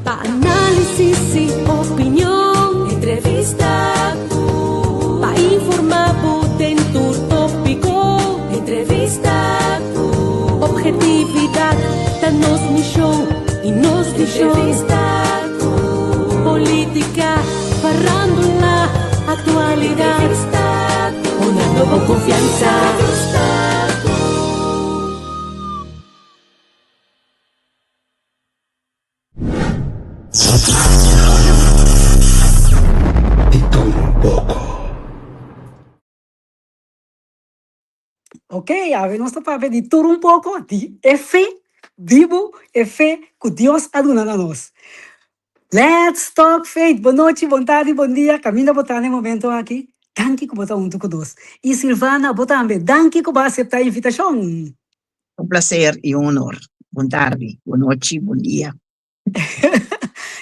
Pa análisis i opinion. Entrevista ku. Pa informá bo den tur tópiko. Entrevista ku. Obhetividat ta nos mishon i nos vishon. Entrevista ku. Polítika, farándula, aktualidat. Entrevista ku. Dunando bo konfiansa. Entrevista ku. Di tur un poko. Ok, awe nos ta papia di tur un poko di e fe bibu, e fe ku Dios a duna na nos. Let's talk faith! Bon nochi, bon tardi, bon dia, kaminda bo ta na e momento aki. Danki ku bo ta huntu ku nos. I Silvana, bo tambe, danki ku bo a aseptá e invitashon. Un placer y un honor. Bon tardi, bon nochi, bon dia.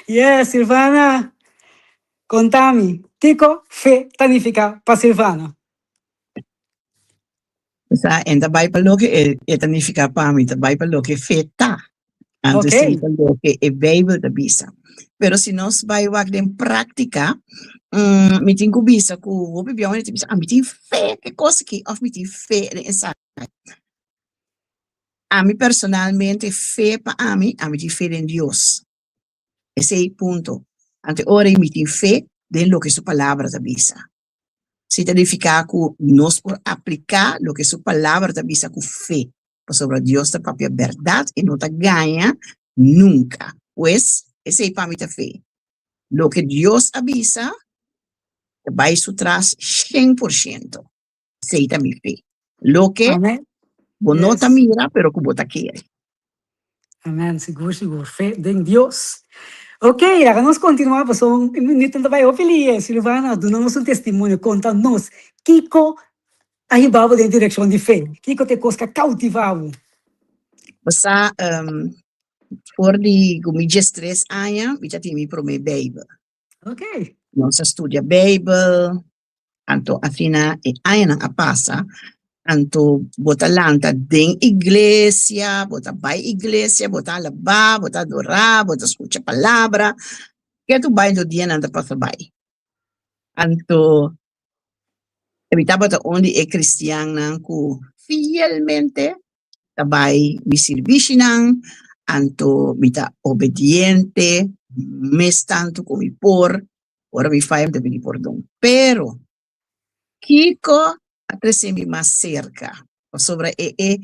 Yes, Silvana, konta mi, kiko fe ta nifiká pa Silvana? Sa, en ta bai pa loke e, e ta nifiká pa mi, ta bai pa loke fe ta. Anto Ok. esei ta loke e Beibel ta bisa. Pero si nos bai wak den práktika, mm, mi tin ku bisa ku hopi biaha mi ta bisa, ah, mi tin fe ke kos aki, òf mi tin fe den esaki. Ami personalmente fe pa ami, ami tin fe den Dios. Esei punto. Anto e ora ei mi tin fe den loke su palabra ta bisa. Si ta nifiká ku nos por apliká loke su palabra ta bisa ku fe, pasobra Dios ta papia bèrdat, e no ta gaña nunka. Pues, esei pa mi ta fe. Loke Dios a bisa ta bai su tras 100%. Esei ta mi fe. Loke Amen. bo no ta Yes. mira, pero ku bo ta kere. Amen. Sigur, sigur. Fe den Dios. Ok, laga nos kontinuá pasobra un minuto ta bai hopi lihe. Silvana, duna nos un testimonio. Konta nos kiko a hiba bo den direkshon di fe. Kiko ta e kos ku a koutivá bo? Bo sa, for di ku mi diestres aña, mi ta tin mi promé Beibel. Ok. Nos a studia Beibel, Anto asina e añanan a pasa, anto bo ta lanta den iglesia, bo ta bai iglesia, bo ta alabá, bo ta adorá, bo ta skucha palabra. Ke tu bai anto dianan ta pasa bai. Anto mi tabata un di e kristiannan ku fielmente ta bai mi sirbishinan, anto mi ta obediente mes tantu ku mi por. Ora mi faya mi ta pidi pordon. Pero kiko a trese mi mas serka? Pasobra e e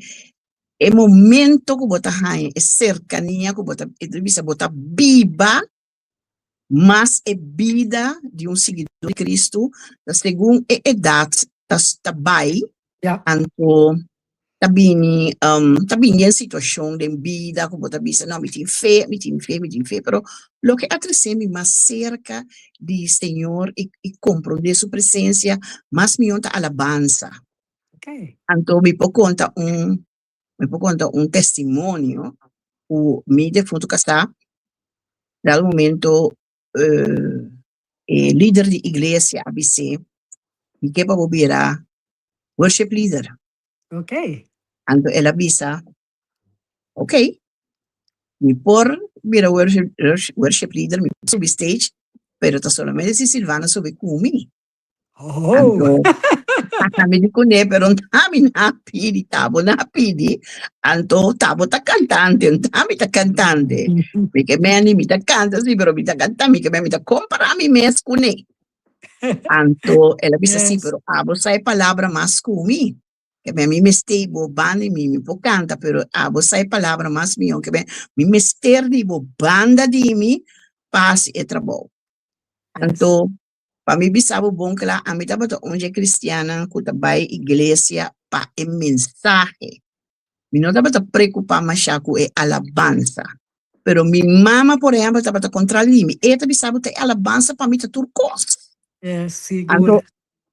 e momento ku bo ta haña, e serkania ku bo ta, e ta bisa bo ta biba mas e bida di un siguidó di Kristu ta segun e edat ta ta bai, anto ta bini ta bini den situacion den bida cu bo ta bisa no mi tin fe mi tin fe mi tin fe pero loke a trece mi mas cerca di Señor y y comprende su presencia mas miyon ta alabansa anto mi por conta un mi por conta un testimonio cu mi defunto casa dado momento e lider di iglesia a bis'é mi ke pa bo bira worship leader. Ok. Anto el a bisa, ok, mi por bira worship, worship leader, mi por subi stage, pero ta solamente si Silvana subi ku mi. Oh. Anto, mi di kuné, pero nta mi na pidi, tabo na pidi. Anto, tabo ta kantante, nta mi ta kantante. Mi ke meni, mi ta kanta, si, pero mi ta kanta, mi ke meni, mi ta kompará mi mes kuné. Anto el a bisa sí, Yes. pero abo sa e palabra mas ku mi. Ke men mi mester bo banda di mi, mi por kanta, pero abo sa e palabra mas mihó. Ke men mi mester di bo banda di mi pa hasi e trabou. Yes. Anto, pa mi bisa bo bon kla, ami tabata un dje kristiannan ku ta bai iglesia pa e mensahe. Mi no tabata preokupá mashá ku e alabansa. Pero mi mama, por ehèmpel, tabata kontra di mi. E ta bisa bo ta e alabansa pa mi ta tur kos. Yes, sigur. Anto,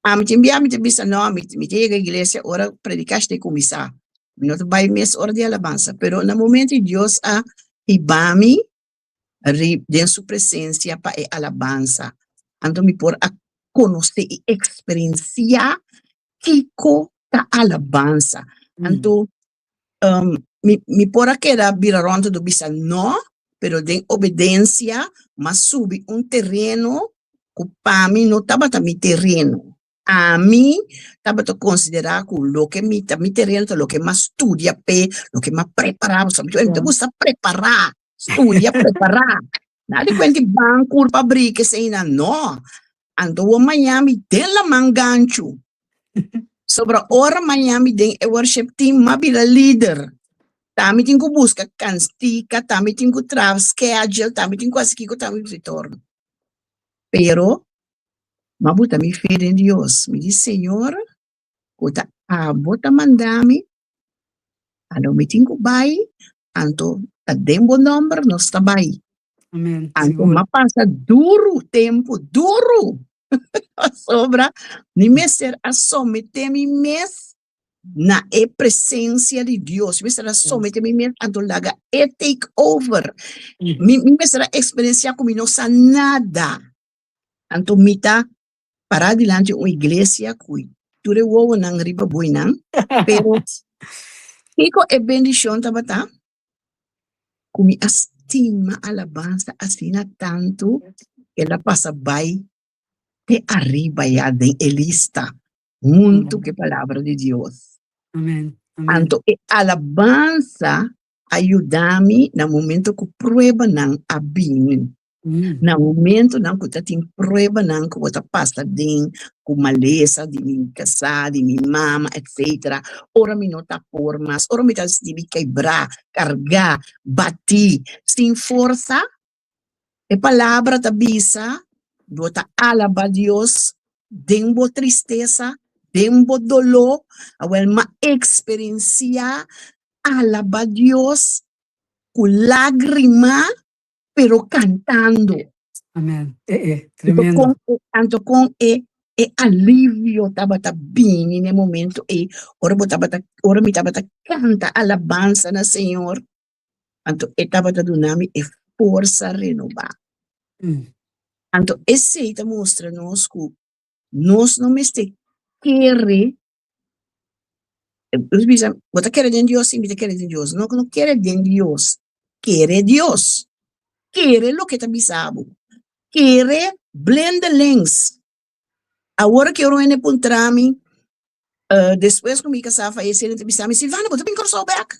ami tin bia mi ta bisa, no, mi, mi ta yega iglesia ora predikash ta kuminsá. Mi no ta bai mes ora di alabansa. Pero na momento di Dios a hiba mi ri den su presensia pa e alabansa, anto mi por a konosé i eksperensiá kiko ta alabansa. Anto, mi, mi por a keda bira rònt anto bisa no. pero den obedensia m'a subi un tereno ku pa mi no tabata mi tereno. Ami tabata konsiderá ku loke mi ta mi tereno ta loke m'a studia p'e, loke m'a prepará, pasobra mi ta gusta prepará, studia, prepará. Nada di kuenta di ban kurpa brik eseinan, no. Anto wou maña mi den laman ganchu. Sobra ora maña mi den e worship team m'a bira lider. Tambe tin ku buska kantika, tambe tin ku traha schedule, tambe tin ku hasi kiko, tambe tin ku torno. Pero m'a buta mi fe den Dios. Mi di, Señor, ku ta abo ta manda mi, anto mi tin ku bai, anto ta den bo nomber nos ta bai. Amen. Anto Sigur. m'a pasa duru tempu, duru! Pasobra mi mester a someté mi mes na e presencia di Dios. Mi mester a someté mi mes anto laga e take over. Mi, mi mester a experiencia ku mi no sa nada. Anto mi ta pará dilanti un iglesia ku tur e wowonan riba boinan. Pero kiko e bendishon tabata? Ku mi a stima alabansa asina tantu, el a pasa bai te ariba ya den e lista huntu ku e palabra di Dios. Amen. Amen. Anto e alabansa a yuda mi na momento ku pruebanan a bini. Na momentonan ku ta tin pruebanan ku bo ta pasa den ku malesa di mi kasá, di mi mama, etcetera, ora mi no ta por mas, ora mi ta sinti mi kebrá, kargá, batí, sin forsa, e palabra ta bisa, bo ta alabá Dios den bo tristesa, den bo doló, awel m'a eksperensiá alabá Dios ku lágrima pero cantando. Amen. Eh, eh, Anto tremendo. con e, anto con e, e alivio tabata bini na e momento ei, ora bo tabata, ora mi tabata canta alabansa na Señor, anto e tabata duna mi e forsa renobá. Anto esei ta mustra nos cu nos no mester kere Nos bisa, bo ta kere den Dios? Sí, mi ta kere den Dios. No, no kere den Dios. Kere Dios. Kere loke ta bisa bo. Kere blindelings. Awor ke ora un hende puntra mi, eh, despues ku mi kasá a fayesé, nan ta bisa mi, Silvana, bo ta bin Kòrsou bèk?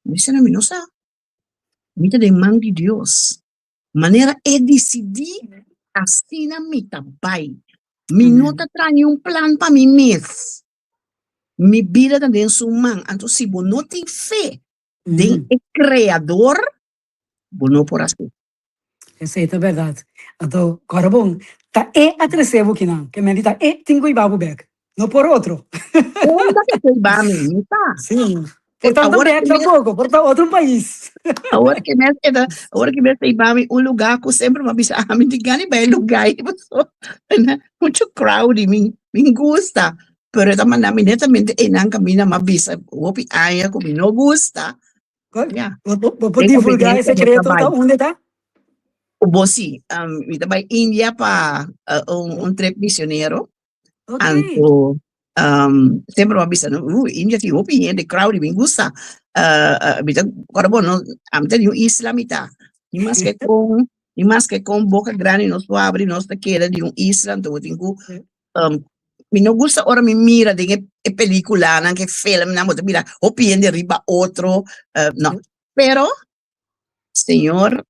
Mi bisa nan, mi no sa. Mi ta den man di Dios. Manera e disidí, asina mi ta bai. Mi no ta traha niun plan pa mi mes. Mi bida ta den su man. Anto si bo no tin fe den e Kreador, bo no por hasi. Esei ta bèrdat. Anto, kòrda bon, ta e a trese bo kinan. Ke menti ta e tin ku hiba bo bèk. No por otro. Unda ke ta hiba mi? Mi sa. Sí. Por tanto Awor bèk ke mes, tampoco, por ta otro pais. awor ke mes e ta, awor ke mes ta hiba mi un lugá ku semper mi a bisa, ah, mi tin gana di bai e lugá ei pasobra muchu crowdy, mi mi gusta. Pero e ta manda mi netamente einan kaminda mi a bisa hopi aña ku mi no gusta. Ya. Bo, bo, bo por Den divulgá e obedensia bo ta sekreto bai. ta unda ta? Bo sí, mi ta bai India pa un un trip misionero. Ok. Anto um, semper mi a bisa, no, uh, India tin hopi hende, crowd, mi gusta. Uh, uh, mi ta, ora bo, no, ami ta di un isla mi ta. Ni maske kon, ni maske kon boka grandi nos por abri, nos ta keda di un isla, anto bo tin ku, um, mi no gusta ora mi mira den e, e peliculanan, ke filmnan, bo ta mira hopi hende riba otro, uh, no. Pero, Señor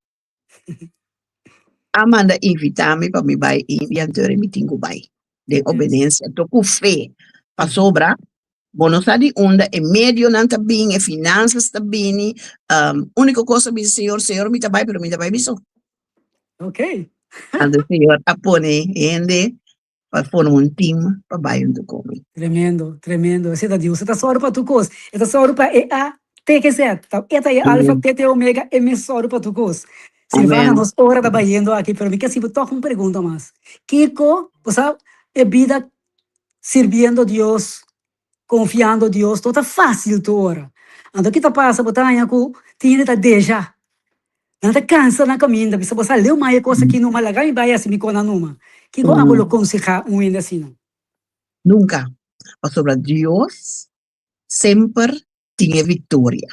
a manda invitá mi pa mi bai India, anto mi tin ku bai den obedensia, anto ku fe, pasobra bo no sa di unda e medionan ta bini, e finansas ta bini, um, úniko kos a bisa Señor, Señor mi ta bai, pero mi ta bai mi so. Ok. Anto Señor a pone hende pa forma un team pa bai huntu ku mi. Tremendo, tremendo. Esei ta Dios. E ta sòru pa tur kos. E ta sòru pa e A te ke Z. Ta e ta e Alfa, Amen. te te Omega, e mes sòru pa tur kos. Silvana, Amen. nos ora ta bayendo aki, pero mi ke hasi bo tòg un pregunta mas. Kiko, bo sa, e bida sirbiendo Dios, konfiando Dios, no ta fásil tur ora. Anto ki ta pasa? Bo ta haña ku tin hende ta deja. Nan ta kansa na kaminda, bisa bo sa leu mai e kos aki numa, laga mi bai hasi mi kona numa. Kiko abo lo konsehá un hende asina? Nunka, pasobra Dios semper tin e viktoria.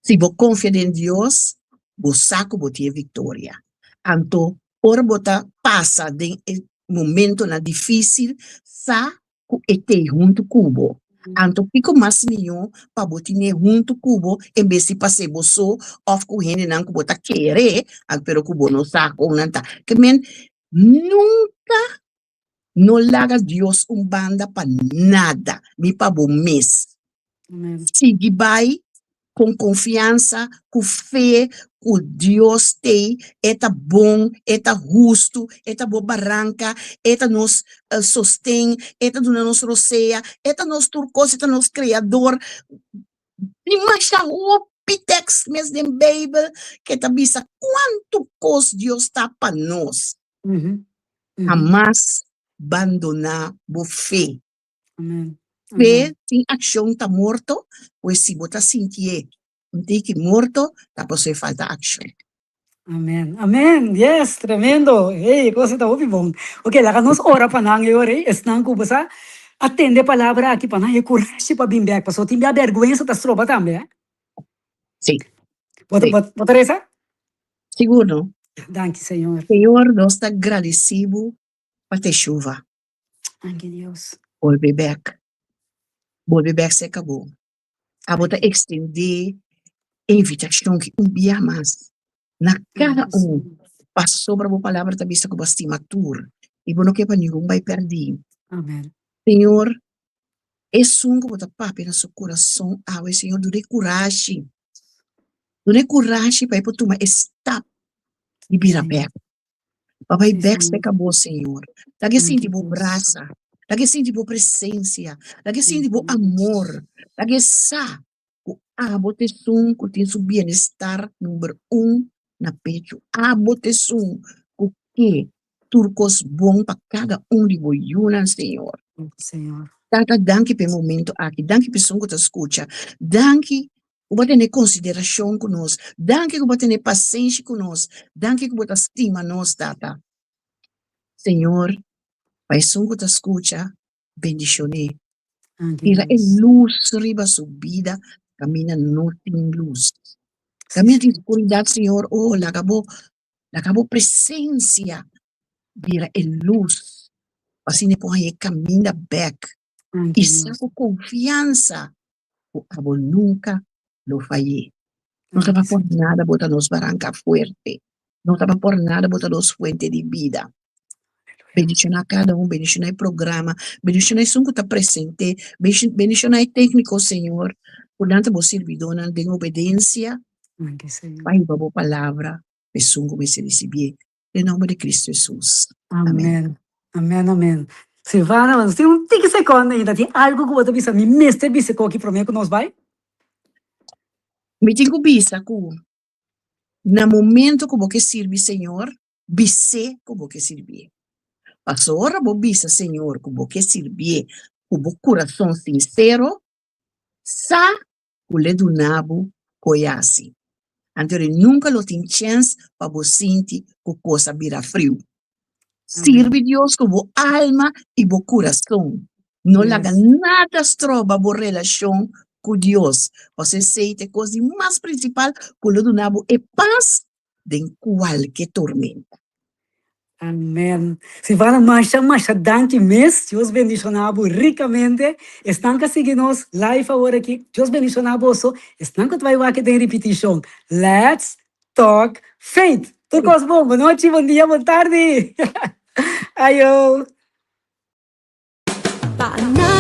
Si bo konfia den Dios, bo sa ku bo tin e viktoria. Anto, ora bo ta pasa den e momentonan difísil, sa ku e t'ei huntu ku bo. Anto kiko mas mihó pa bo tin'é huntu ku bo en bes di pas'é bo so òf ku hendenan ku bo ta kere, pero ku bo no sa kon nan ta. Ke men, nunka no laga Dios un banda pa nada, ni pa bo mes. Sigui bai con confiansa, cu fe, cu Dios t'ei, e ta bon, e ta hustu, e ta bo baranca, e ta nos sosten, e ta duna nos rosea, e ta nos tur cos, e ta nos creador. Tin masha hopi tekst mes den Bijbel ke ta bisa cuantu cos Dios ta pa nos. Hamas bandona bo fe. Amen. Fe sin akshon ta morto, pues si bo ta sintié un tiki morto, ta pasobra e falta akshon. Amen. Amen. Yes, tremendo. Hey, e cosa ta hopi bon. Ok, laga nos ora pa nan e ora ei, esnan ku bo sa a tende e palabra aki pa nan e kurashi pa bin bèk, pasobra tin bia bèrgwensa ta stroba tambe, eh. Sí. Bo ta, Sí. bo, bo ta resa? Sigur no. Danki, Señor. Señor, nos ta gradisí bo pa Teshuva. Danki Dios. Bolbe bek. Bolbe bek serka bo. Abo ta ekstendé e invitashon ki un bia mas na kada un, pasobra bo palabra ta bisa ku bo a stima tur i bo no ke pa ningun bai pèrdí. Amen. Señor, esun ku bo ta papia na su kurason awe, Señor, dun'é kurashi. Dun'é kurashi pa e por tuma e stap di bira bek. Pa bai bek serka bo, Señor. Laga e sinti bo brasa, laga e sinti bo presensia, laga e sinti bo amor, laga e sa ku abo ta esun ku tin su bienestar number un na pechu. Abo ta esun ku ke tur kos bon pa kada un di bo yunan, Señor. Tata, danki pa e momento aki. Danki pa esun ku ta skucha. Danki ku bo a tene konsiderashon ku nos. Danki ku bo a tene pasenshi ku nos. Danki ku bo ta stima nos, Tata. Señor, pa esun ku ta skucha, bendishon'é. Tira e lus riba su bida kaminda no tin lus. Kaminda tin skuridat, Señor, oh, laga bo, laga bo presensia bira e lus, pa asina e por haña e kaminda bèk i sa ku konfiansa ku abo nunka lo fay'é. No ta pa por nada bo ta nos baranka fuerte. No ta pa por nada bo ta nos fuente di bida. Bendishoná kada un, bendishoná e programa, bendishoná esun ku ta present'é, bendishoná e tékniko, Señor, ku nan ta bo sirbidónan den obedensia pa hiba bo palabra pa esun ku mester risibié. Den nomber di Cristo Jesus. Amen. Amen, amen. Silvana, nos tin un tiki seconde ainda. Tin algo cu bo ta bisa? Mi mester bisa koki prome cu nos bai? Mi tin cu bisa cu na momento cu bo ke sirbi Señor, bis'é cu bo ke sirbié. Pasobra ora bo bisa Señor cu bo ke sirbié cu bo curason sincero, sa ku l'e duna bo koe hasi. Anto ri nunka lo tin chèns pa bo sinti ku kos a bira friu. Sirbi Dios ku bo alma i bo kurason. No laga nada stroba bo relashon ku Dios, pasobra esei ta e kos di mas prinsipal ku lo duna bo e pas den kualke tormenta. Amen. Silvana masha masha danki mes. Dios bendiciona bo ricamente. Esnan cu a sigui nos live awor aki, Dios bendiciona boso. Esnan cu ta bay wak den ripiticion. Let's talk faith. Tur cos bon. Bon nochi, bon dia, bon tardi. Ayo. Pa.